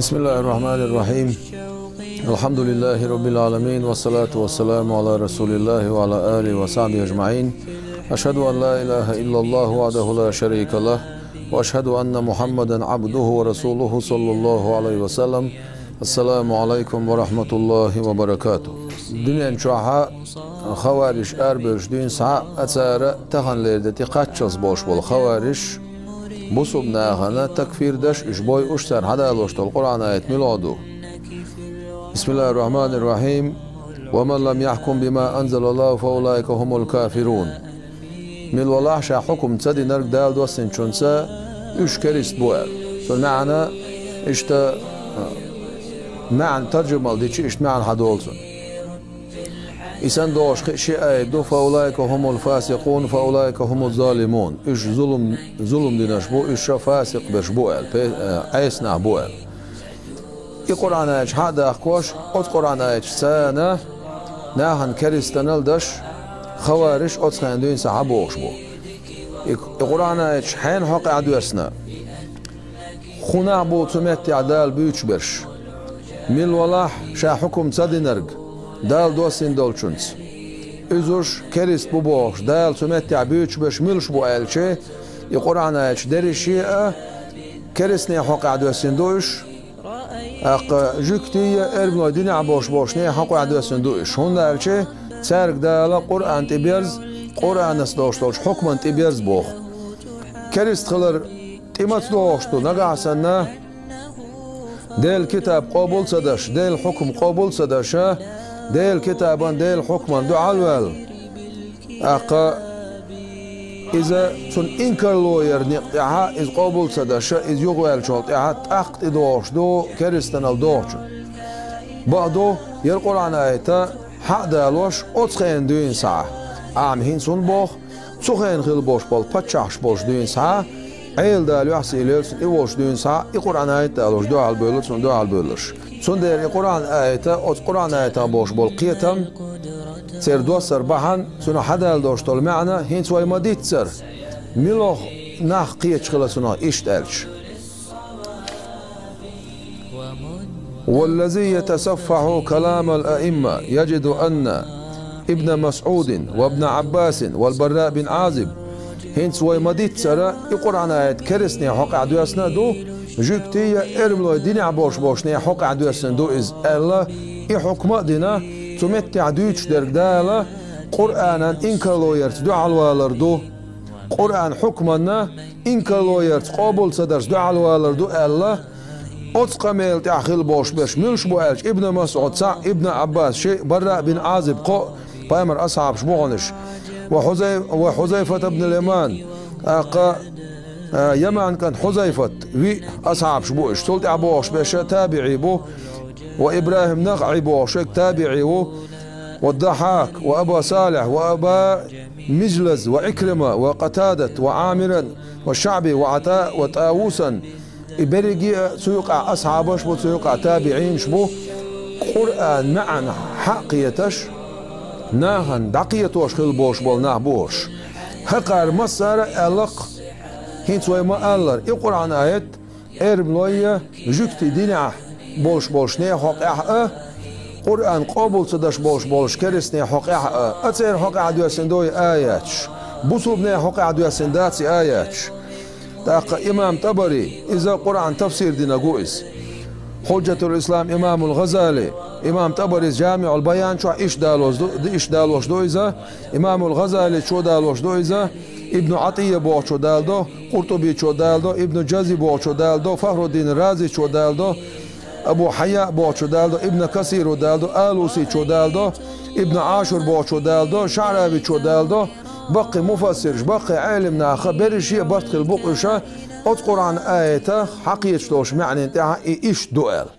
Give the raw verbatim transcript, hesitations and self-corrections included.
بسم الله الرحمن الرحيم. الحمد لله رب العالمين، والصلاة والسلام على رسول الله وعلى آله وصحبه أجمعين. أشهد أن لا إله إلا الله وحده لا شريك له، وأشهد أن محمدا عبده ورسوله صلى الله عليه وسلم. السلام عليكم ورحمة الله وبركاته. Дуьнен чохь хавариш арабевллачу дуьйна схьа а, цара таханлера де тӀе кхаччалц болуш болу хавариш, бусулба нахана такфир деш, уьш бойуш, цара хьадалош долу Къуръан аят муьлха ду? بسم الله الرحمن الرحيم. ومن لم يحكم بما أنزل الله فأولئك هم الكافرون. Мила валахь ша хьукум ца динарг Дала доссинчунца, уьш керист бу аьлла. Цу маьӀна иштта, маьӀна таржамал дичи иштта маьӀна хьадолу цунна. И санна догӀуш кхин ши аят ду: فأولئك هم الفاسقون، فأولئك هم الظالمون. Уьш зулум, зулум динарш бу, уьш ша фасикъ берш бу аьлла, пе-, э, Ӏеса нах бу аьлла. И Къуръан аяташ хьа а дахкош, оцу Къуръан аяташ царна нахана керстанал даш, хавариш оцу хенан дуьйна схьа бохуш бу. И, и Къуръан аяташ хьенан хьокъехь доьссина? ХӀун нах бу цу меттехь Дала буьйцуш берш? Мила валахь ша хьукум ца динарг Дала доссина долчунца, иза уьш керист бу бохуш, Дала цу меттехь буьйцуш берш муьлш бу аьлча, и Къуръан аяташ дерриге а керстанийн хьокъехь доьссина ду уьш, тӀаккха жуьгтий а, эрмалой динехь болуш болчу нехан хьокъехь доьссина ду уьш, хӀунда аьлча цаьрга Дала Къуръан тӀеберза, Къуръанца долуш долчу хьукман тӀеберза боху. Керист хилар тӀе маца догӀуш ду, нагахь санна Делан китаб къобал ца даш, Делан хьукам къобал ца даш, Делан китабан, Делан хьукман дуьхьал а ваьлла? ТӀаккха иза цунна инкарло яран некъа тӀехь, иза къобал ца даш, иза юхаваьллачул тӀаьхьа тӀаккха тӀедогӀуш ду керстанал догӀучун. Бакъду, яра Къуръан аят хьа а далош, оцу хенан дуьйна схьа, ахьа хӀинца хӀунда боху, цу хенахь хилла болуш болу паччахьаш болчу дуьйна схьа, Ӏела Дала юьхь сийлахь цунна, и волчу дуьйна схьа, и Къуръан аят а далош, дуьхьал бевлла цунна, дуьхьал бевлларш. Цундела и Къуръан аят, оцу Къуръан аятах болуш болу кхетам, церан доссар бахьана, цунах хьадалош долу маьӀна хӀинца вай ма-дийццара, муьлха нах кхеташ хилла цунах иштта аьлча. والذي يتصفح كلام الأئمة يجد أن ابن مسعود وابن عباس والبراء بن عازب. ХӀинца вай ма-дийццара, и Къуръан аят керстанийн хьокъехь доьссина а ду, жуьгтий а, эрмалой динехь болуш болчу нехан хьокъехь доьссина ду иза аьлла, и хьукма а дина, цу меттехь дуьйцуш дерг Дала Къуръанан инкарло ярца дуьхьал валар ду, Къуръан хьукманна инкарло ярца къобал ца дарца дуьхьал валар ду аьлла, оцу къамелан тӀехь хилла болуш берш муьлш бу аьлча, Ибн МасӀуд цхьаъ, Ибн Ӏаббас шиъ, Бараъ бин Ӏазиб кхоъ, пайхамар асхьабаш бу хьуна уьш. Ва Хьузай-, ва Хьузайфат ибн Ляман, тӀаккха, а, Яман кӀант Хьузайфат, виъ асхьабаш бу уьш. Цул тӀаьхьа бохуш берш табиӀий бу, ва ИбрахӀим Нахаъи бохуш табиӀий ву, ва Дахьак, ва Аба Салихь, ва Аба Мижлаз, ва Ӏикрима, ва Къатадат, ва Ӏамиран, ва ШаӀби, ва Ӏата, ва ТӀавусан, и берриге а цу юкъахь асхьабаш бу, цу юкъахь табиӀинаш бу, Къуръан маьӀна хьа а кхеташ, нахана дӀакхетош хилла болуш болу нах бу хӀорш. ХӀокхара массара а аьлла-кх, хӀинца вай ма-аллара, и Къуръан аят эрмалой а, жуьгтий динехь болуш болчу нехан хьокъехь а, Къуръан къобал ца даш болуш болчу керстанийн хьокъехь а, а церан хьокъехь доьссина ду и аяташ, бусулбанийн хьокъехь доьссина дац и аяташ. ТӀаккха имам ТӀабари, иза Къуръан тафсир динарг ву иза. Хьуджатул-Ислам имамул ГӀазали, имам ТӀабарис ЖамиӀул-Баян чохь иштта далош ду, иштта далош ду иза, имамул ГӀазаличо далош ду иза, Ибн Ӏатийя бохучо далдо, Къуртубичо далдо, Ибн Джази бохучо далдо, Фахруддин Разичо далдо, Абу Хьайя бохучо далдо, Ибн Касиро далдо, Алусичо далдо, Ибн Ӏашур бохучо далдо, ШаӀравичо далдо, баккхий муфассираш, баккхий Ӏелим наха берриш а барт хилла бу-кх уьш, оцу Къуръан аятах хьакхеташ долуш маьӀнийн тӀехь и иштта ду аьлла.